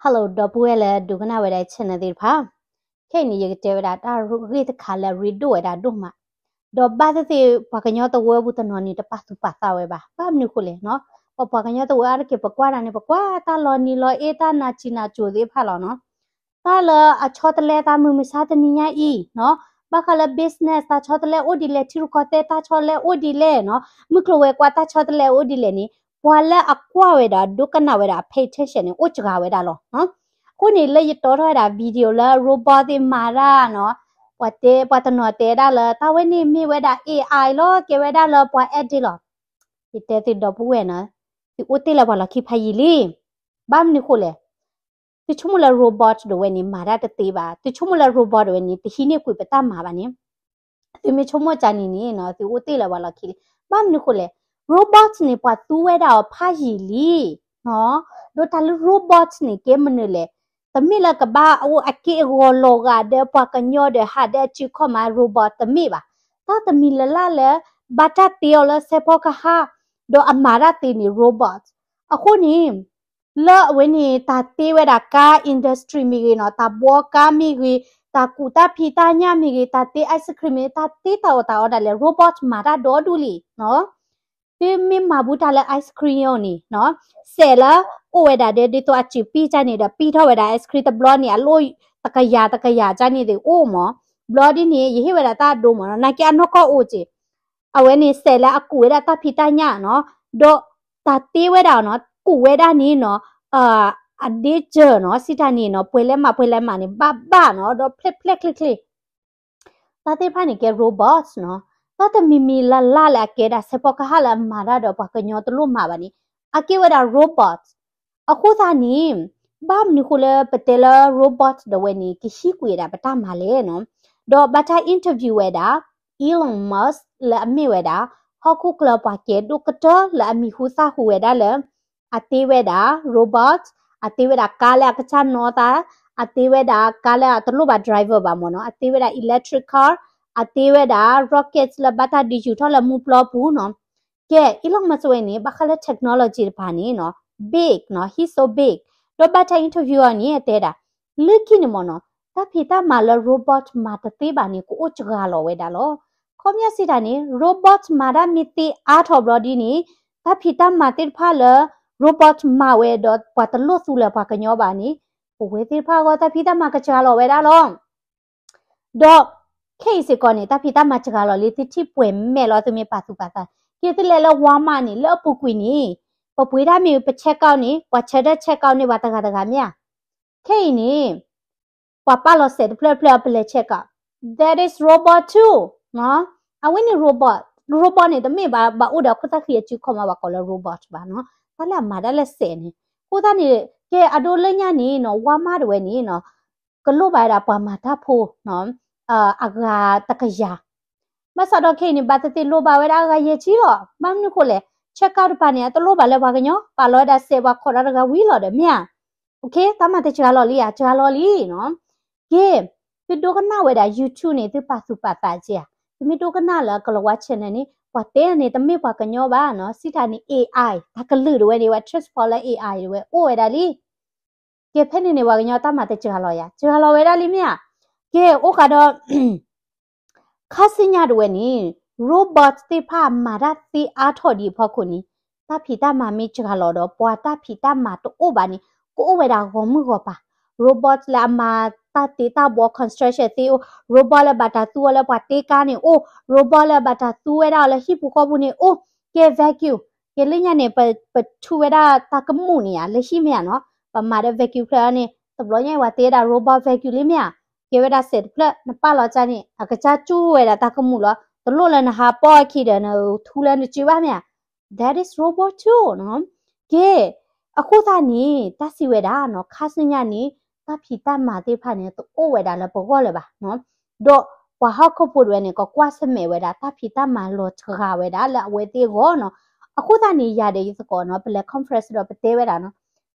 Hello ဒီပုၢ်ဝဲၢ်လၢဒိကနၣ်ဝဲဒၣ် channel သ့ၣ်တဖၣ်, ခဲအံၤန့ၣ် ယကတဲဝဲဒၣ်တၢ်ဂ့ၢ်တခါလၢအရ့ဒိၣ်ဝဲဒၣ်ဒိၣ်မး, ဒီးဘၣ်သ့ၣ်သ့ၣ် ပှၤကညီတဝၢပူၤတနီၤန့ၣ် တပာ်သူၣ်ပာ်သးဝဲဘၣ်. ဘၣ်မနုၤဃိလဲၣ်နီၤ, ပပှၤကညီတဝၢအါတက့ၢ် ပကွၢ်ဒၣ်န့ၣ် ပကွၢ်တၢ်လီၤနံၤလီၤအ့ တၢ်နးစံးနးစိၤသ့ၣ်တဖၣ်လီၤနီၤ. တၢ်လၢအဆီတလဲသးမုၢ်မဆါတနံၤညါအံၤနီၤ, ဘၣ်ဃးလၢ business တၢ်ဆီတလဲအိၣ်ဒ်လဲၣ်, ထံရူၢ်ကီၢ်သဲးတၢ်ဆီတလဲအိၣ်ဒ်လဲၣ်နီၤ, မုၢ်ကျိၤဝဲၤကွာ်တၢ်ဆီတလဲအိၣ်ဒ်လဲၣ်န့ၣ် ပှၤလၢအကွၢ်ဝဲဒီးဒိကနၣ်ဝဲဒီးအ pay attention န့ၣ် အိၣ်စှၤဝဲဒၣ်လီၤ. အဃိန့ၣ် လၢယတီထီၣ်ဝဲဒၣ် video လၢ robot သ့ၣ်မၤတၢ်နီၤ, ပှၤတဲ ပှၤတနီၤတဲဒၣ်လၢ တၢ်ဝဲန့ၣ်မ့ၢ်ဝဲဒၣ် AI လီၤ, ကဲဝဲဒၣ်လၢပှၤ edit လီၤ. ယတဲသုဒီပုၢ်ဝဲၢ်နီၤ, သုအိၣ်တ့ၢ်လၢပှၤလီၢ်ခံဖးယံာ်လံ. ဘၣ်မနုၤဃိလဲၣ်, သုဆိကမိၣ်လၢ robot ဒၣ်ဝဲန့ၣ် မၤတၢ်တသ့ဘၣ်, သုဆိကမိၣ်လၢ robot ဒၣ်ဝဲန့ၣ် တဟံးန့ၢ်ကွံာ်ပတၢ်မၤဘၣ်န့ၣ်, သုမ့ၢ်ဆိကမိၣ်ကန့ၣ်န့ၣ်နီၤ, သုအိၣ်တ့ၢ်လၢပှၤလီၢ်ခံလံ. ဘၣ်မနုၤဃိလဲၣ်, robot န့ၣ် ပှၤသူဝဲဒၣ်အီၤဖးယံာ်လံနီၤ, ဒီးတၢ်လၢ robot န့ၣ် ကဲမနုၤလဲၣ်, တမ့ၢ်လၢကဘၣ်အိၣ်အက့ၢ်အဂီၤလီၤဂာ်ဒီးပှၤကညီဒီးဟးဒီးအစုခီၣ်မး robot တမ့ၢ်ဘၣ်. တၢ်တမံၤလၢ်လၢ်လၢ ဘၣ်တၢ်တ့အီၤလၢစဲးဖီကဟၣ်, ဒီးအမၤတၢ်သ့န့ၣ် robot. အဃိန့ၣ် လၢအဝဲန့ၣ် တၢ်တ့ဝဲဒၣ်ကါ industry မ့ၢ်ဂ့ၤနီၤ, တၢ်ဘှီကါမ့ၢ်ဂ့ၤ, တၢ်ကူးတၢ်ဖံးတၢ်ညၣ်မ့ၢ်ဂ့ၤ, တၢ်တ့ ice cream မ့ၢ်ဂ့ၤ, တၢ်တ့တၢ်အီၣ်တၢ်အီဒၣ်လဲာ် robot မၤတၢ်ဒီဒူၣ်လံနီၤ. သုမ့ၢ်မၤဘူးတၢ်လၢ ice cream အီၤန့ၣ်နီၤ, စဲးလၢအိၣ်ဝဲဒၣ်ဒီး ဒ်သိးအစုးပံၢ်ကန့ၣ်ဒီး ပံၢ်ထီၣ်ဝဲဒၣ် ice cream တဘျီန့ၣ် အလိၣ်တကယၤတကယၤကန့ၣ်သ့ၣ်အိၣ်မး, ဘျီဒ်န့ၣ် ယဟ့ၣ်ဝဲဒၣ်တၢ်အဒိမးနီၤ, နာ်က့အနီၢ်ကီၢ်အိၣ်က့ၤ အဝဲန့ၣ်စဲးလၢအကူးဝဲဒၣ်တၢ်ဖံးတၢ်ညၣ်နီၤ, ဒီးတၢ်တ့ဝဲဒၣ်နီၤ, ကူးဝဲဒၣ်န့ၣ်နီၤ, အဒ့စၢၤနီၤ, စံးတၢ်န့ၣ်နီၤ, ပှဲၤလဲမး ပှဲၤလဲမးန့ၣ် ဘၣ်ဘၣ်နီၤ, ဒီးဖျဲၣ်ဖျဲၣ်ချ့ချ့. တၢ်သ့ၣ်တဖၣ်န့ၣ်ကဲ robot နီၤ. တၢ်တမံၤမံၤလၢ်လၢ်လၢအကဲဒၣ်စဲးဖီကဟၣ်လၢအမၤတၢ်ဒီးပှၤကညီတလိၣ်မၤဘၣ်န့ၣ် အကဲဝဲဒၣ် robot. အဃိသတးန့ၣ် ဘၣ်မနုၤဃိလၢပတဲလၢ robot ဒၣ်ဝဲန့ၣ် ကဟံးကွံာ်ဝဲဒၣ်ပတၢ်မၤလဲၣ်နီၤ. ဒီးဘၣ်တၢ် interview ဝဲဒၣ် Elon Musk လၢအမ့ၢ်ဝဲဒၣ် ဟီၣ်ခိၣ်ချၢပှၤကဲဒိၣ်ကတၢၢ်လၢအမံၤဟူသၣ်ဟူဝဲဒၣ်လၢ အတ့ဝဲဒၣ် robot, အတ့ဝဲဒၣ်ကါလၢအကစၢ်နီၣ်သး, အတ့ဝဲဒၣ်ကါလၢအတလိၣ်ဘၣ် driver ဘၣ်မးနီၤ, အတ့ဝဲဒၣ် electric car, အတ့ဝဲဒၣ် rocket လၢဘၣ်တၢ်ဒုးယူၤထီၣ်လၢမူပျီပူၤနီၤ. ကဲ Elon Musk ဝဲန့ၣ် ဘၣ်ဃးလၢ technology တဖၣ်န့ၣ်နီၤ big နီၤ, he's so big. ဒီးဘၣ်တၢ် interview အီၤန့ၣ် အတဲဒၣ် လၢခံန့ၣ်မးနီၤ, တၢ်ဖံးတၢ်မၤလၢ robot မၤတသ့ဘၣ်န့ၣ် ကအိၣ်စှၤလီၤဝဲဒၣ်လီၤ. ခီပညီစံးတၢ်န့ၣ် robot မၤတၢ်မ့ၢ်သ့အါထီၣ်ဘျီဒ်န့ၣ်, တၢ်ဖံးတၢ်မၤသ့ၣ်တဖၣ်လၢ robot မၤဝဲဒီးပှၤတလိၣ်သူလၢပှၤကညီဘၣ်န့ၣ်, ပဝဲသ့ၣ်တဖၣ်အဂီၢ်တၢ်ဖံးတၢ်မၤကစှၤလီၤဝဲဒၣ်လီၤ. ဒီးခဲအံၤစ့ၢ်ကီးန့ၣ် တၢ်ဖံးတၢ်မၤစှၤလီၤလံ သုထံၣ်ပှဲၤမဲာ်လီၤ သုမ့ၢ်ပာ်သူၣ်ပာ်သး, ကဲသုလဲၤလၢ Walmart န့ၣ် လၢအပူၤကွံာ်န့ၣ်, ပပှ့ၤတၢ်မ့ၢ်ပ check out န့ၣ် ပှၤဆၢထၢၣ် check out န့ၢ်ပှၤတဂၤတဂၤမ့ၢ်ဧါ. ခဲအံၤန့ၣ် ပှၤပာ်လီၤစဲးတဖျၢၣ်တဖျၢၣ် ပလဲၤ check out, that is robot too. အဝဲန့ၣ် robot, robot န့ၣ် တမ့ၢ်ဘၣ်အိၣ်ဒီးအခိၣ်သၣ်ဃံအစုခီၣ်မး ပှၤကိးလၢ robot ဘၣ်နီၤ, တၢ်လၢအမၤတၢ်လၢစဲးန့ၣ်. အဃိသတးန့ၣ် ကဲအဒိလၢညါန့ၣ်နီၤ Walmart ဒၣ်ဝဲန့ၣ်နီၤ, ကလိၣ်ဘၣ်ဝဲဒၣ်ပှၤမၤတၢ်ဖိနီၤ, အဂၤတကယၤ ဘၣ်ဆၣ်ဒီးခဲအံၤန့ၣ် ဘၣ်သ့ၣ်သ့ၣ်လိၣ်ဘၣ်ဝဲဒၣ်အဂၤယဲၢ်ဆံလီၤ. ဘၣ်မနုၤဃိလဲၣ်, check out တဖၣ်န့ၣ် အတလိၣ်ဘၣ်လၢပှၤကညီ, ပာ်လီၤဝဲဒၣ်စဲးပှၤခိးတၢ်တဂၤဝံၤလီၤဒီးမ့ၢ်ဧါ. Okay, တၢ်မၤတစှၤလီၤလံဧါ, စှၤလီၤလံနီၤ. ကဲ, သုဒိကနၣ်ဝဲဒၣ် YouTube န့ၣ် သုပာ်သူၣ်ပာ်သးက့ဧါ. သုမ့ၢ်ဒိကနၣ်လၢကလၤဝါ channel န့ၣ် ပှၤတဲန့ၣ် တမ့ၢ်ပှၤကညီဘၣ်နီၤ, စံးတၢ်န့ၣ် AI, တၢ်ကလုာ်ဒၣ်ဝဲန့ၣ် ပှၤ transform လၢ AI ဒၣ်ဝဲ အိၣ်ဝဲဒၣ်လံ. ကဲဖဲန့ၣ်န့ၣ် ပှၤကညီတၢ်မၤတစှၤလီၤဧါ, စှၤလီၤဝဲဒၣ်လံမ့ၢ်ဧါ. ကဲ, အိၣ်ဃာ်ဒီး ခါဆူညါဒၣ်ဝဲန့ၣ် robot သ့ၣ်တဖၣ်မၤတၢ်သ့အါထီၣ်ဒံးအဖီခိၣ်န့ၣ်, တၢ်ဖံးတၢ်မၤမ့ၢ်စှၤလီၤဒီး ပှၤတၢ်ဖံးတၢ်မၤတအိၣ်ဘၣ်န့ၣ် ကအိၣ်ဝဲဒၣ်ဂီၤမုၢ်ဂီၤပၤ. robot လၢအမၤတၢ်တ့တၢ်ဘှီ construction သ့အိၣ်, robot လၢဘၣ်တၢ်သူအီၤလၢပှၤတ့ကါန့ၣ်အိၣ်, robot လၢဘၣ်တၢ်သူဝဲဒၣ်အီၤလၢဟံၣ်ပူၤဃီပူၤန့ၣ်အိၣ်. ကဲ vacuum, ကဲလၢညါန့ၣ် ပထူဝဲဒၣ်တၢ်ကမူၣ်န့ၣ်ဧါ, လၢဟံၣ်မ့ၢ်ဧါနီၤ, ပမၤဒီး vacuum ဖျၢၣ်န့ၣ် တဘျီညါအံၤ ပှၤတ့ဝဲဒၣ် robot vacuum လံမ့ၢ်ဧါ. ကဲဝဲဒၣ်စဲးတဖျၢၣ် နပာ်လီၤကါန့ၣ် အကစၢ်ကၠူဝဲဒၣ်တၢ်ကမူၣ်လီၤ. တလိၣ်လၢနဟးပီၢ်အခံဒီး နထူလၢနစုဘၣ်မ့ၢ်ဧါ. That is robot too နီၤ. ကဲ, အဃိသတးန့ၣ် တၢ်စံးဝဲဒၣ်နီၤ, ခါဆူညါန့ၣ် တၢ်ဖံးတၢ်မၤသ့ၣ်တဖၣ်န့ၣ် တအိၣ်ဝဲဒၣ်လၢပဂီၢ်လၢၤဘၣ်နီၤ. ဒီးပှၤဟီၣ်ခိၣ်ဖိဒၣ်ဝဲန့ၣ် ကကွၢ်ဆၢၣ်မဲာ်ဝဲဒၣ် တၢ်ဖံးတၢ်မၤလီၤစှၤဝဲဒၣ်လၢအဝဲသ့ၣ်အဂီၢ်နီၤ. အဃိသတးန့ၣ် ယၤဒီးယသကိးနီၤ ပလဲၤ conference ဒီးပတဲဝဲဒၣ်နီၤ,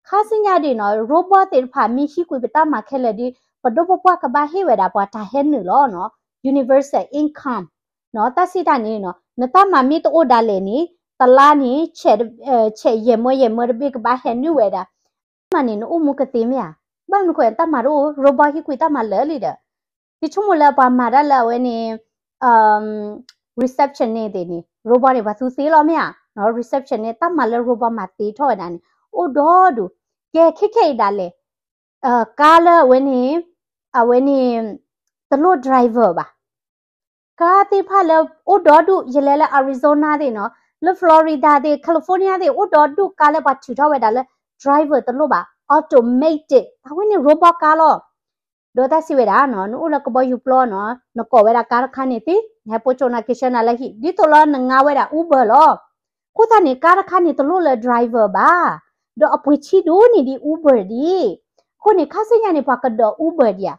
ခါဆူညါဒ်နီၤ robot သ့ၣ်တဖၣ်မ့ၢ်ဟံးကွံာ်ပတၢ်မၤခဲလၢာ်ဒီး ပဒိၣ်ပပှၢ်ကဘၣ်ဟ့ၣ်ဝဲဒၣ်ပှၤတၢ်ဟဲနုာ်လီၤနီၤ, universal income နီၤ. တၢ်စံးတၢ်န့ၣ်နီၤ နတၢ်မၤမ့ၢ်တအိၣ်ဒၣ်လဲာ်န့ၣ် တလါန့ၣ် ဆဲးယဲၢ်မၢယဲၢ်မၢတဘ့ၣ်ကဘၣ်ဟဲနုာ်ဝဲဒၣ် မၤန့ၣ် နအိၣ်မူကသ့မ့ၢ်ဧါ. ဘၣ်မနုၤဃိ တၢ်မၤတအိၣ် robot ဟံးကွံာ်တၢ်မၤလၢာ်လံဒီး ယဆိကမိၣ်လၢပှၤမၤတၢ်လၢအဝဲန့ၣ် receptionist သ့ၣ်န့ၣ် robot န့ၣ် ပှၤသူသ့လီၤမ့ၢ်ဧါ. receptionist တၢ်မၤလၢ robot မၤသ့ထီၣ်ဝဲဒၣ်န့ၣ် အိၣ်ဒီဒူၣ်. ကဲခဲခဲအံၤဒၣ်လဲာ် ကါလၢအဝဲန့ၣ် အဝဲန့ၣ် တလိၣ် driver ဘၣ်. ကါသ့ၣ်တဖၣ်လၢအိၣ်ဒီဒူၣ် ယလဲၤလၢ Arizona သ့ၣ်နီၤ, လၢ Florida သ့ၣ်, California သ့ၣ် အိၣ်ဒီဒူၣ် ကါလၢပှၤထုးထီၣ်ဝဲဒၣ်လၢ driver တလိၣ်ဘၣ်, automated အဝဲန့ၣ် robot ကါလီၤ. ဒီးတၢ်စံးဝဲဒၣ်နီၤ, နအိၣ်လၢကဘီယူၤပျီနီၤ, နကိးဝဲဒၣ်ကါတခါန့ၣ်သ့, နဟဲပိာ်ကၠိနၤက့ၤဆှၢနၤလၢဟံၣ်, ဒ်သိးလၢနငါဝဲဒၣ် Uber လီၤ. အဃိသတးန့ၣ် ကါတခါန့ၣ်တလိၣ်လၢ driver ဘၣ်, ဒီးအပှ့ၤဆံးဒိၣ်န့ၢ်ဒံး Uber ဒံး. အဃိန့ၣ် ခါဆူညါန့ၣ် ပှၤကဒိး Uber ဒံးဧါ.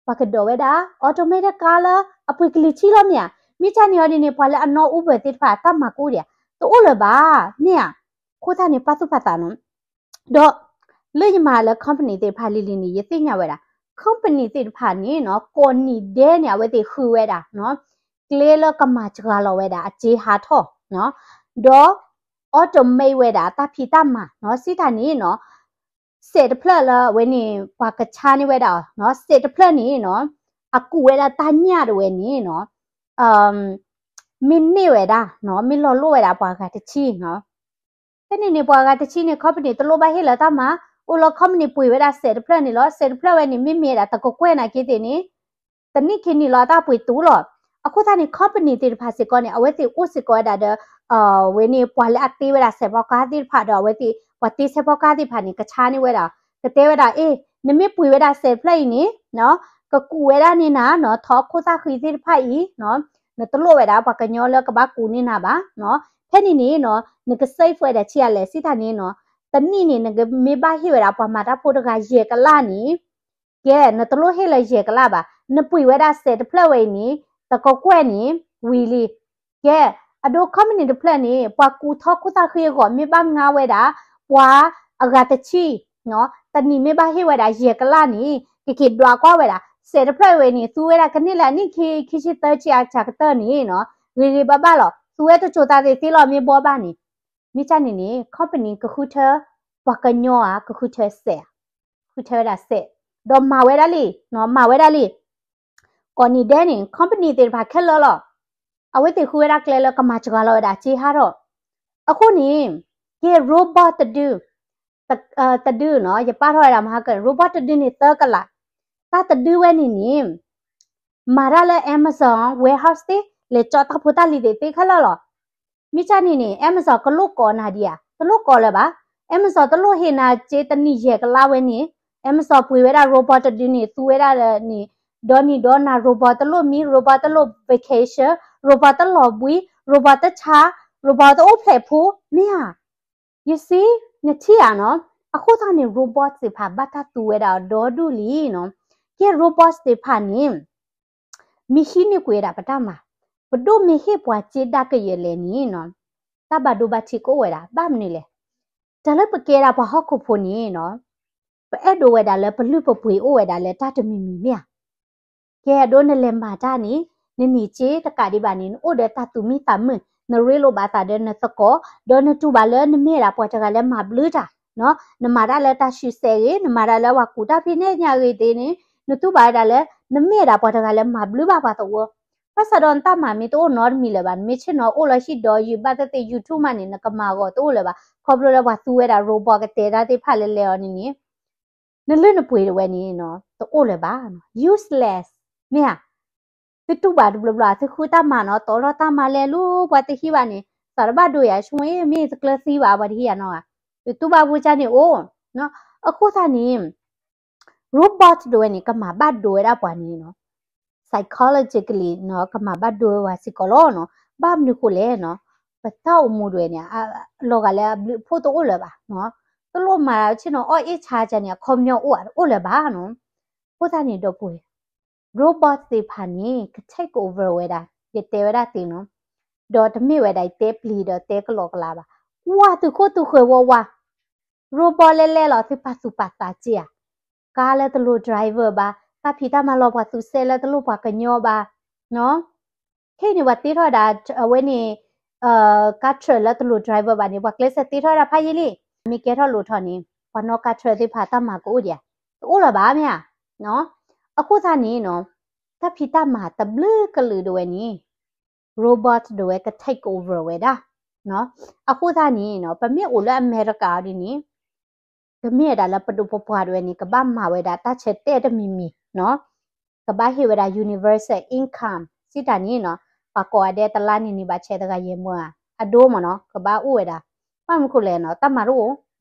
ပှၤကဒိးဝဲဒၣ် automated ကါလၢအပှ့ၤကလံၤဆံးလီၤမ့ၢ်ဧါ. မ့ၢ်ကန့ၣ်အီၤဒ်န့ၣ် ပှၤလၢအနီၣ် Uber သ့ၣ်တဖၣ် တၢ်မၤကအိၣ်ဒံးဧါ, တအိၣ်လၢၤဘၣ်, မ့ၢ်ဧါ. အဃိသတးန့ၣ် ပာ်သူၣ်ပာ်သးနီၤ. ဒီးလၢယမၤလၢ company သ့ၣ်တဖၣ်လံၤလံၤန့ၣ် ယသ့ၣ်ညါဝဲဒၣ် company သ့ၣ်တဖၣ်န့ၣ်နီၤ ကိးနံၤဒဲးန့ၣ် အဝဲသ့ၣ်ဃုဝဲဒၣ် ကျဲလၢကမၤစှၤလီၤဝဲဒၣ် အစ့ဟးထီၣ်, ဒီး automate ဝဲဒၣ် တၢ်ဖံးတၢ်မၤနီၤ, စံးတၢ်န့ၣ်နီၤ စဲးတဖျၢၣ်လၢအဝဲန့ၣ် ပှၤကဆါန့ၢ်ဝဲဒၣ်အီၤ, စဲးတဖျၢၣ်န့ၣ်နီၤ အကူးဝဲဒၣ်တၢ်ညၣ်တဝဲန့ၣ်နီၤ မ့ၢ်န့ၢ်ဝဲဒၣ်, မ့ၢ်လီၤလိၢ်ဝဲဒၣ်ပှၤဂၤတဆံနီၤ. ဖဲန့ၣ်န့ၣ် ပှၤဂၤတဆံန့ၣ် company တလိၣ်ဘၣ်ဟ့ၣ်လၢတၢ်မၤ, အိၣ်လၢ company ပှ့ၤဝဲဒၣ်စဲးတဖျၢၣ်န့ၣ်လီၤ. စဲးတဖျၢၣ်ဝဲန့ၣ် မ့မ့ၢ်ဒၣ်တကကွဲၢ်နာ်က့သ့ၣ်န့ၣ် တနံၣ်ခံနံၣ်လီၤ အတၢ်ပှ့ၤတူာ်လီၤ. အဃိသတးန့ၣ် company သ့ၣ်တဖၣ်စ့ၢ်ကီးန့ၣ် အဝဲသ့ၣ်အိၣ်စ့ၢ်ကီးဝဲဒၣ်ဒီး ဝဲန့ၣ် ပှၤလၢအတ့ဝဲဒၣ်စဲးဖီကါသ့ၣ်တဖၣ်ဒီး အဝဲသ့ၣ် ပှၤတ့စဲးဖီကါသ့ၣ်တဖၣ်န့ၣ် ကဆါန့ၢ်ဝဲဒၣ်, ကတဲဝဲဒၣ် အ့ၣ် နမ့ၢ်ပှ့ၤဝဲဒၣ်စဲးတဖျၢၣ်အံၤန့ၣ် ကကူးဝဲဒၣ်န့ၢ်နၤနီၤ ထီၣ်ခိၣ်သၣ်ဃံသ့ၣ်တဖၣ်အံၤ, နတလိၣ်ဝဲဒၣ်ပှၤကညီလၢကဘၣ်ကူးန့ၢ်နၤဘၣ်. ဖဲန့ၣ်န့ၣ်နီၤ နက save ဝဲဒၣ်ဆံးအါလဲၣ် စံးတၢ်န့ၣ်နီၤ, တနံၣ်န့ၣ် နကမ့ၢ်ဘၣ်ဟ့ၣ်ဝဲဒၣ်ပှၤမၤတၢ်ဖိတဂၤယဲၢ်ကလးန့ၣ်, ကဲ နတလိၣ်ဟ့ၣ်လၢယဲၢ်ကလးဘၣ်, နပှ့ၤဝဲဒၣ်စဲးတဖျၢၣ်ဝဲအံၤန့ၣ် တကကွဲၢ်န့ၣ် ဝံၤလံ. ကဲ အဒိ company တဖျၢၣ်န့ၣ် ပှၤကူးထီၣ်ခိၣ်သၣ်ဃံအဂီၢ် မ့ၢ်ဘၣ်ငါဝဲဒၣ် ပှၤအဂၤတဆံ, တနံၣ်မ့ၢ်ဘၣ်ဟ့ၣ်ဝဲဒၣ်ယဲၢ်ကလးန့ၣ် ကက့ၤဒွးကွၢ်ဝဲဒၣ် စဲးတဖျၢၣ်ဝဲန့ၣ် သူဝဲဒၣ်ကန့ၢ်လၢအနံၣ်ခံ ခံဆံသၢဆံအစှၤကတၢၢ်န့ၣ်နီၤ, ဂ့ၤဂ့ၤဘၣ်ဘၣ်လီၤ, သူဝဲတစိၤသးသ့ၣ်သ့လီၤ မ့ၢ်ဘှီဘၣ်န့ၣ်. မ့ၢ်ကန့ၣ်န့ၣ် company ကဃုထၢ ပှၤကညီဧါ ကဃုထၢစဲးဧါ, ဃုထၢဝဲဒၣ်စဲး, ဒီးမၤဝဲဒၣ်လံ, မၤဝဲဒၣ်လံ. ကိးနံၤဒဲးန့ၣ် company သ့ၣ်တဖၣ်ခဲလၢာ်လီၤ. အဝဲသ့ၣ်ဃုဝဲဒၣ်ကျဲလၢကမၤစှၤလီၤဝဲဒၣ်စ့ဟးထီၣ်. အဃိန့ၣ် ကဲ robot တဒု, တဒုနီၤ ယပာ်ထီၣ်ဝဲဒၣ်မဟါကၢၢ်န့ၣ် robot တဒုန့ၣ်သၢကလး, တၢ်တဒုဝဲန့ၣ်န့ၣ် မၤတၢ်လၢ Amazon warehouse သ့, လဲၤကၠီတၢ်ဖိတၢ်လံၤသ့ၣ်သ့ခဲလၢာ်လီၤ. မ့ၢ်ကန့ၣ်န့ၣ် Amazon ကလိၣ်ကိးနၤဒံးဧါ, တလိၣ်ကိးလၢၤဘၣ်. Amazon တလိၣ်ဟ့ၣ်နၤစ့တနံၣ်ယဲၢ်ကလးဝဲန့ၣ်, Amazon ပှ့ၤဝဲဒၣ် robot တဒုန့ၣ် သူဝဲဒၣ်လၢန့ၣ်, ဒီနံၤဒီနၤ robot တလိၣ်မံ robot တလိၣ် vacation, robot တလီၤဘှံး, robot တဆါ, robot တအိၣ်ဖျဲၣ်ဖိ, မ့ၢ်ဧါ. ယစံး, နထံၣ်ဧါနီၤ, အဃိသတးန့ၣ် robot သ့ၣ်တဖၣ်ဘၣ်တၢ်သူဝဲဒၣ်ဒီဒူၣ်လံနီၤ. ကဲ robot သ့ၣ်တဖၣ်န့ၣ် မ့ၢ်ဟံးန့ၢ်ကွံာ်ဝဲဒၣ်ပတၢ်မၤ, ပဒိၣ်မ့ၢ်ဟ့ၣ်ပှၤစ့ဒၣ်ကယဲၢ်လဲၣ်န့ၣ်နီၤ, တၢ်ဘၣ်ဒိဘၣ်ထံးကအိၣ်ဝဲဒၣ်, ဘၣ်မနုၤလဲၣ်. တၢ်လၢပကဲဒၣ်ပှၤဟီၣ်ခိၣ်ဖိန့ၣ်နီၤ, ပအဲၣ်ဒိးဝဲဒၣ်လၢပလုၢ်ပပှ့ၤအိၣ်ဝဲဒၣ်လၢတၢ်တမံၤမံၤမ့ၢ်ဧါ. ကဲဒိ နလဲၤမၤတၢ်န့ၣ် နန့ၢ်စ့တကးဒံးဘၣ်န့ၣ် နအိၣ်ဒီးတၢ်သူၣ်မံသးမုာ်, နရ့လိာ်ဘၣ်သးဒီးနသကိး, ဒီးနတူၢ်ဘၣ်လၢနမ့ၢ်ဒၣ်ပှၤတဂၤလၢမၤဘျုးတၢ်, နမၤတၢ်လၢတၢ်ဆံးစဲးဂ့ၤ, နမၤတၢ်လၢပှၤကူးတၢ်ဖံးနဲၣ်ညါဂ့ၤသ့ၣ်န့ၣ်, နတူၢ်ဘၣ်ဝဲဒၣ်လၢ နမ့ၢ်ဒၣ်ပှၤတဂၤလၢမၤဘျုးဘၣ်ပှၤသဝီ. ဘၣ်ဆၣ်ဒီးနတၢ်မၤမ့ၢ်တအိၣ်နီတမံၤလၢၤဘၣ်, နမ့ၢ်ဆ့ၣ်နီၤအိၣ်လီၤဟံၣ်ဒီးယုၢ်ဘၣ်သ့ၣ်သ့ၣ် YouTube မးန့ၣ် နကမၤအဂီၢ်တအိၣ်လၢၤဘၣ်, ခီဖျိလၢပှၤသူဝဲဒၣ် robot ကတဲတၢ်သ့ၣ်တဖၣ်လၢလဲၤအီၤန့ၣ်န့ၣ် နလုၢ်နပှ့ၤတဝဲန့ၣ်နီၤ တအိၣ်လၢၤဘၣ်, useless, မ့ၢ်ဧါ. သုတူၢ်ဘၣ်တဘျီဘျီ သုဃုတၢ်မၤနီၤ တီလီၤတၢ်မၤလဲၤလူၤ ပှၤတဟံးဘၣ်န့ၣ် သးတဘၣ်ဒိယၤ ဆိကမိၣ်အ့ မ့ၢ်တကျၢၤသံဘၣ် ပှၤတဟံးယၤနီၤဧါ. သုတူၢ်ဘၣ်ပူၤကၢ်န့ၣ်အိၣ်, အဃိသတးန့ၣ် robot တဝဲန့ၣ် ကမၤဘၣ်ဒိဝဲဒၣ်ပှၤန့ၣ်နီၤ psychologically နီၤ ကမၤဘၣ်ဒိဝဲပှၤစ့ၢ်ကီးလီၤနီၤ. ဘၣ်မနုၤဃိလဲၣ်နီၤ, ပတၢ်အိၣ်မူတဝဲန့ၣ် လီၤဂာ်လၢအဘျုးအဖှိၣ်တအိၣ်လၢၤဘၣ်နီၤ. တလိၣ်မၤဒ်ဆ့ၣ်နီၤအီၣ်အ့ၣ်ဆါကၢ်န့ၣ် အခီပညီအိၣ်ဧါ တအိၣ်လၢၤဘၣ်နီၤ. အဃိသတးန့ၣ်ဒီပုၢ်ဝဲၢ် robot သ့ၣ်တဖၣ်န့ၣ် က take over ဝဲဒၣ် ယတဲဝဲဒၣ်သ့နီၤ, ဒီးတမ့ၢ်ဝဲဒၣ်ယတဲပျံၤဒီးတဲကလီကလါဘၣ်. ကွၢ်သုးခိၣ်သုးဃၢၤဝါဝါ, robot လဲၣ်လဲၣ်လီၤ သုပာ်သူၣ်ပာ်သးစ့ၢ်ဧါ. ကါလၢတလိၣ် driver ဘၣ်, တၢ်ဖံးတၢ်မၤလီၤပှၤသူစဲလၢတလိၣ်ပှၤကညီဘၣ်, ခဲအံၤန့ၣ် ပှၤတ့ထီၣ်ဝဲဒၣ် အဝဲန့ၣ် ကါ truck လၢတလိၣ် driver ဘၣ်န့ၣ် ပှၤကျဲးစၢးတ့ထီၣ်ဝဲဒၣ်ဖးယံာ်လံ. မ့ၢ်ကဲထီၣ်လိၣ်ထီၣ်န့ၣ် ပှၤနီၣ်ကါထြၢသ့ၣ်တဖၣ်တၢ်မၤကအိၣ်ဒံးဧါ, တအိၣ်လၢၤဘၣ်မ့ၢ်ဧါ. အဃိသတးန့ၣ်နီၤ, တၢ်ဖံးတၢ်မၤတဘျုးကလုာ်ဒၣ်ဝဲန့ၣ် robot ဒၣ်ဝဲက take over ဝဲဒၣ်. အဃိသတးန့ၣ်နီၤ, ပမ့ၢ်အိၣ်လၢအမဲရကၤအီၤဒ်န့ၣ် ကမ့ၢ်ဝဲဒၣ်လၢပဒိၣ်ပပှၢ်ဒၣ်ဝဲန့ၣ် ကဘၣ်မၤဝဲဒၣ်တၢ်ဆၢတဲာ်တမံၤမံၤနီၤ, ကဘၣ်ဟ့ၣ်ဝဲဒၣ် universal income စံးတၢ်န့ၣ်နီၤ, ပှၤကိးဂၤဒဲးတလါန့ၣ်န့ၣ် ဘၣ်ဆဲးတဂၤယဲၢ်မၢဧါ, အဒိမ့ၢ်နီၤ, ကဘၣ်အိၣ်ဝဲဒၣ်. ဘၣ်မနုၤဃိလဲၣ်နီၤ, တၢ်မၤတအိၣ်,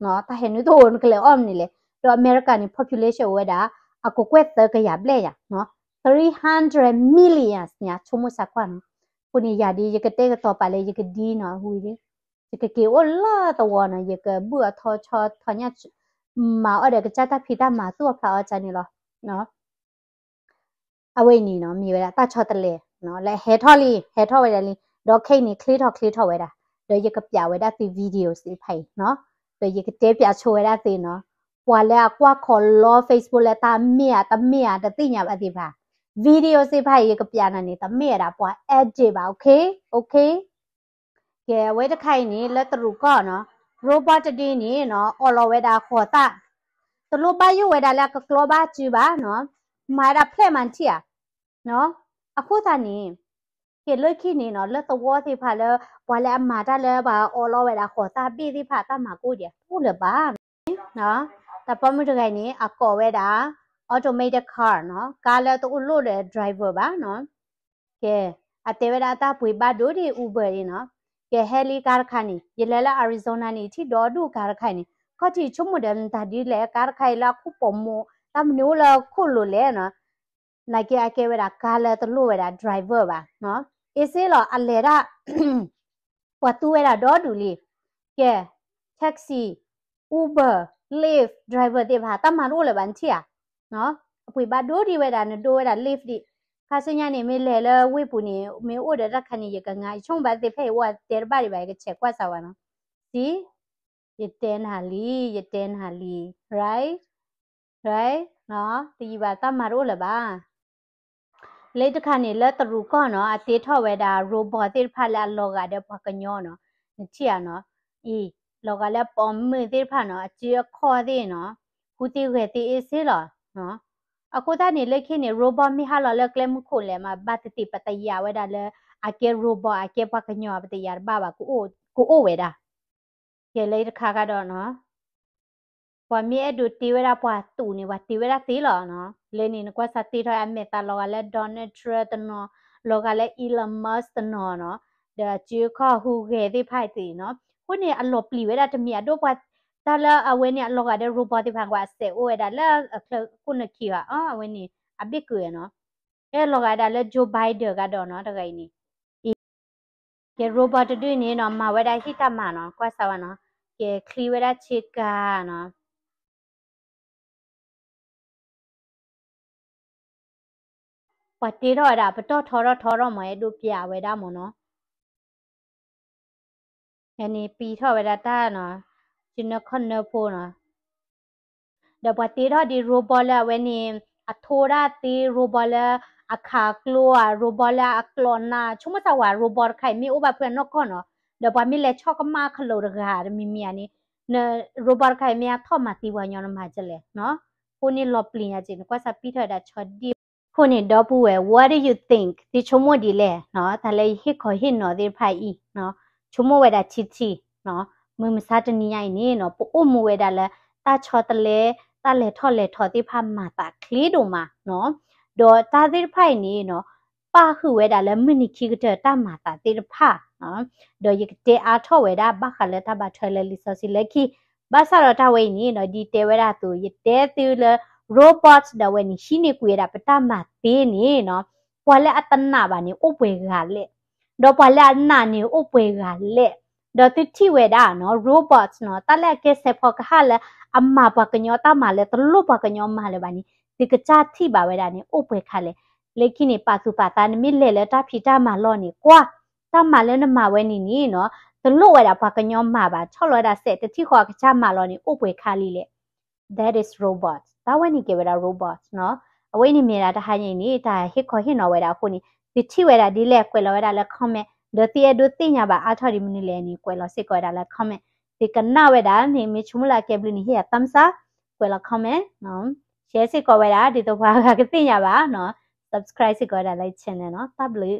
တၢ်ဟဲနုာ်တအိၣ် နကလဲၤအီၣ်မနုၤလဲၣ်. ဒီးအမဲရကၤန့ၣ် population အိၣ်ဝဲဒၣ် အကကွဲၢ်သၢကယၤဘျဲၣ်ယၤ, three hundred millions ညါ ဆိကမိၣ်စၢ်ကွၢ်နီၤ. အဃိန့ၣ် ယၤဒ်ယကတဲာ်ကတီၤပာ်လၢယကဒ်နီၤ, ဝံၤဒ် ယကက့ၤအိၣ်လၢသဝီနီၤ, ယကဘုၣ်အီၤထီဆီထီညၣ်, မၤအီၣ်ဒီးကစၢ်တၢ်ဖံးတၢ်မၤသူၣ်အီၣ်ဖျးအီၣ်ကန့ၣ်လီၤ. အဝဲအံၤန့ၣ်နီၤ မ့ၢ်ဝဲဒၣ်တၢ်ဆီတလဲနီၤ, လၢဟဲထီၣ်လံ ဟဲထီၣ်ဝဲဒၣ်လံ, ဒီးခဲအံၤန့ၣ် ချ့ထီၣ်ချ့ထီၣ်ဝဲဒၣ်, ဒီးယကပျးဝဲဒၣ်သု video သ့ၣ်တဖၣ်အံၤနီၤ, ဒီးယကတဲပျးဆိဝဲဒၣ်သုနီၤ, ပှၤလၢအကွၢ်ခီလီ Facebook လၢတၢ်မ့ၢ်ဧါတမ့ၢ်ဧါတသ့ၣ်ညါဘၣ်သ့ၣ်တဖၣ်, video သ့ၣ်တဖၣ်အံၤ ယကပျးနၤန့ၣ် တမ့ၢ်ဝဲဒၣ်ပှၤ edit ဘၣ်, okay, okay. ကဲ အဝဲတခါအံၤန့ၣ် လၢတရူးကီၢ်နီၤ, robot တဒုန့ၣ်နီၤ အီၣ်လီၤဝဲဒၣ်ဃိးသၣ်, တလိၣ်ဘၣ်ယိၣ်ဝဲဒၣ်လၢအကကျီဘၣ်စုဘၣ်နီၤ, မၤဝဲဒၣ်ဖျဲၣ်မၤထံၣ်ဧါ, အဃိသတးန့ၣ် ကဲလၢခံန့ၣ်နီၤ လၢသဝီသ့ၣ်တဖၣ်လၢ ပှၤလၢအမၤတၢ်လၢပှၤအီၣ်လီၤဝဲဒၣ်ဃိးသၣ်ဘ့ၣ်သ့ၣ်တဖၣ် တၢ်မၤကအိၣ်ဒံး တအိၣ်လၢၤဘၣ်. တၢ်ပိာ်မုၣ်တဂၤအံၤန့ၣ် အကိးဝဲဒၣ် automated car နီၤ, ကါလၢတအိၣ်လိၣ်ဒီး driver ဘၣ်နီၤ. ကဲ အတဲဝဲဒၣ်အတၢ်ပှ့ၤဘၣ်ဒိဒ် Uber အံၤနီၤ, ကဲဟဲလံကါတခါန့ၣ် ယလဲၤလၢ Arizona န့ၣ် ယထံၣ်ဒီဒူၣ်ကါတခါအံၤန့ၣ် ခီၣ်ထံးဆိကမိၣ်ဒီး မတၤဒ်လဲၣ် ကါတခါအံၤလၢအခိၣ်ပိာ်မိၣ် တၢ်မနုၤအိၣ်လၢခိၣ်လိၤလဲၣ်နီၤ. နာ်က့အကဲဝဲဒၣ်ကါလၢတလိၣ်ဝဲဒၣ် driver ဘၣ်နီၤ, အ့စ့လီၤ အလဲၤဒၣ် ပှၤသူဝဲဒၣ်ဒီဒူၣ်လံ. ကဲ taxi, Uber, Lyft driver သ့ၣ်တဖၣ် တၢ်မၤတအိၣ်လၢၤဘၣ် နထံၣ်ဧါ. အပှ့ၤဘၣ်ဒိဒ်ဝဲဒၣ် နဒိဝဲဒၣ် Lyft ဒံး. ခါဆူညါန့ၣ် မ့ၢ်လဲၤလၢဝ့ၢ်ပူၤန့ၣ် မ့ၢ်အိၣ်ဒီးတၢ်ခါန့ၣ် ယကငါ ယဆိကမိၣ်ဘၣ်သ့ၣ်ဖဲအံၤ အိၣ်တဲတဘၣ်ဒံးဘၣ် ယကဆဲးကွၢ်စၢၤဝဲနီၤ. စံး ယတဲနၤလံ ယတဲနၤလံ right, right နီၤ, တယံာ်ဘၣ်တၢ်မၤတအိၣ်လၢၤဘၣ်. လၢတခါန့ၣ် လၢတရူးကီၢ်နီၤ အတ့ထီၣ်ဝဲဒၣ် robot သ့ၣ်တဖၣ်လၢအလီၤဂာ်ဒီးပှၤကညီနီၤ, နထံၣ်ဧါနီၤ, အံၤ လီၤဂာ်လၢပိာ်မုၣ်သ့ၣ်တဖၣ်နီၤ အစုအခီၣ်သ့ၣ်နီၤ, ဟူသ့ဂဲၤသ့အ့စ့လီၤ. အဃိသတးန့ၣ် လၢခံန့ၣ် robot မ့ၢ်ဟးလီၤလၢကျဲမုၢ်ခိၣ်လဲၣ် မ့ၢ်ဘၣ်သ့ၣ်သ့ၣ် ပတယာ်ဝဲဒၣ်လၢ အကဲ robot အကဲပှၤကညီ ပတယာ်တဘၣ်ဘၣ် ကအိၣ်ဝဲဒၣ်. ကဲလၢတခါကဒီးနီၤ ပှၤမ့ၢ်အဲၣ်ဒိးတ့ဝဲဒၣ်ပှၤတူာ်န့ၣ် ပှၤတ့ဝဲဒၣ်သ့လီၤနီၤ. လၢန့ၣ် နကွၢ်စၢ်တ့ထီၣ်အမဲာ်သးလီၤဂာ်လၢ Donald Trump တနီၤ, လီၤဂာ်လၢ Elon Musk တနီၤနီၤ, ဒီးစုအခီၣ်ဟူဂဲၤသ့ၣ်တဖၣ်အံၤသ့ၣ်နီၤ. အဃိန့ၣ် အလီၤပျံၤဝဲဒၣ်တမံၤအဒိၣ်ပှၤ တၢ်လၢအဝဲန့ၣ်အလီၤဂာ်ဒီး robot သ့ၣ်တဖၣ် ကွၢ်အစဲးအိၣ်ဝဲဒၣ်လၢအချၢခိၣ်နခံဂၤအီၤ အဝဲန့ၣ် အဘ့ၣ်ကုာ်နီၤ. အဲၣ်လီၤဂာ်ဒၣ်လၢ Joe Biden ကဒီးနီၤ တဂၤအံၤန့ၣ် ကဲ robot တဒုန့ၣ်နီၤ မၤဝဲဒၣ်ဟံၣ်တၢ်မၤနီၤ ကွၢ်စၢ်ဝဲနီၤ, ကဲချံဝဲဒၣ်ဆ့ကၤနီၤ. ပှၤတ့ထီၣ်ဝဲဒၣ် ပတီၢ်ထီထီၣ်ထီထီၣ်မး အဲၣ်ဒိးပျးဝဲဒၣ်မးနီၤ. န့ၣ်ပံၤထီၣ်ဝဲဒၣ်တၢ်နီၤ, ကနၢခီၣ်နၢဖိနီၤ. ဒီးပှၤတ့ထီၣ်ဒ် robot လၢအဝဲန့ၣ် အထိဒၣ်သ့ robot လၢအခးကျိဧါ robot လၢအကျီနါ ဆိကမိၣ်သးဝဲ robot တခါအံၤ မ့ၢ်အိၣ်ဘၣ်ဖုအနီၢ်ကီၢ်နီၤ, ဒီးပှၤမ့ၢ်လဲၤဆီၣ်ကမၣ်ခလိာ်တဂၤတမံၤမံၤဧါန့ၣ်, န robot တခါအံၤ မ့ၢ်အထီၣ်မၤသံပှၤကညီနမၤဒ်လဲၣ်နီၤ. အဃိန့ၣ်လီၤပျံၤညါက့ၤ နကွၢ်စၢ်ပံၤထီၣ်ဝဲဒၣ်ဆီဒံၣ် အဃိန့ၣ် ဒီပုၢ်ဝဲၢ် what do you think သုဆိကမိၣ်ဒ်လဲၣ်နီၤ, တၢ်လၢယဟ့ၣ်ခီဟ့ၣ်နီၤသ့ၣ်တဖၣ်အံၤ, ဆိကမိၣ်ဝဲဒၣ်ထံထံနီၤ, မုၢ်မဆါတနံၤညါအံၤန့ၣ်နီၤ ပအိၣ်မူဝဲဒၣ်လၢ တၢ်ဆီတလဲ တၢ်လဲၤထီၣ်လဲၤထီသ့ၣ်တဖၣ်မၤသးချ့ဒိၣ်မးနီၤ, ဒီးတၢ်သ့ၣ်တဖၣ်အံၤန့ၣ်နီၤ ပၣ်ဃုာ်ဝဲဒၣ်လၢမုၢ်နံၤခံကတၢၢ်တၢ်မၤသးသ့ၣ်တဖၣ်နီၤ, ဒီးယကတဲအါထီၣ်ဝဲဒၣ်ဘၣ်ဃးလၢတၢ်ဘၣ်ထွဲလၢလံာ်စီဆှံလၢခံ ဘၣ်ဆၣ်ဒီးတၢ်ဝဲအံၤန့ၣ်နီၤ ဒ်တဲဝဲဒၣ်အသိး ယတဲသုလၢ robot ဒီးအဝဲန့ၣ် ဟံးန့ၢ်ကွံာ်ဝဲဒၣ်ပတၢ်မၤသ့န့ၣ်နီၤ, ပှၤလၢအတနာ်ဘၣ်န့ၣ် အိၣ်ပှဲၤဂၤလဲၣ်, ဒီးပှၤလၢအနာ်န့ၣ် အိၣ်ပှဲၤဂၤလဲၣ်, ဒီးသုထံၣ်ဝဲဒၣ်နီၤ robot နီၤ တၢ်လၢအကဲစဲးဖီကဟၣ်လၢ အမၤပှၤကညီတၢ်မၤလၢတလိၣ်ပှၤကညီမၤလၢၤဘၣ်န့ၣ် သုကစၢ်ထံၣ်ဘၣ်ဝဲဒၣ်န့ၣ် အိၣ်ပှဲၤခါလဲၣ်. လၢခံန့ၣ် ပာ်သူၣ်ပာ်သး နမ့ၢ်လဲၤလၢတၢ်ဖံးတၢ်မၤလီၢ်န့ၣ် ကွၢ် တၢ်မၤလၢနမၤဝဲန့ၣ်န့ၣ်နီၤ တလိၣ်ဝဲဒၣ်ပှၤကညီမၤဘၣ် ဆီၣ်လီၤဝဲဒၣ်စဲးတထံၣ်ဃီအကစၢ်မၤလီၤန့ၣ် အိၣ်ပှဲၤခါလံလဲၣ်. That is robot. တၢ်ဝဲန့ၣ်ကဲဝဲဒၣ် robot နီၤ. အဝဲအံၤန့ၣ်မ့ၢ်ဒၣ်တဟါညါအံၤန့ၣ် တၢ်ဟ့ၣ်ခီဟ့ၣ်နီၤဝဲဒၣ်အဃိန့ၣ် သုထံၣ်ဝဲဒၣ်ဒ်လဲၣ် ကွဲးလီၤဝဲဒၣ်လၢ comment, ဒီးသုအဲၣ်ဒိးသ့ၣ်ညါဘၣ်အါထီၣ်ဒ်မနုၤလဲၣ်န့ၣ် ကွဲးလီၤစ့ၢ်ကီးဝဲဒၣ်လၢ comment. ကနၣ်ဝဲဒၣ်န့ၣ် မ့ၢ်ဆိကမိၣ်လၢအကဲဘျုးန့ၣ် ဟ့ၣ်ယၤ thumbs up, ကွဲးလီၤ comment, share စ့ၢ်ကီးဝဲဒၣ် ဒ်သိးပှၤဂၤကသ့ၣ်ညါဘၣ်နီၤ, subscribe စ့ၢ်ကီးဝဲဒၣ်လၢ channel နီၤ, တၢ်ဘျုး.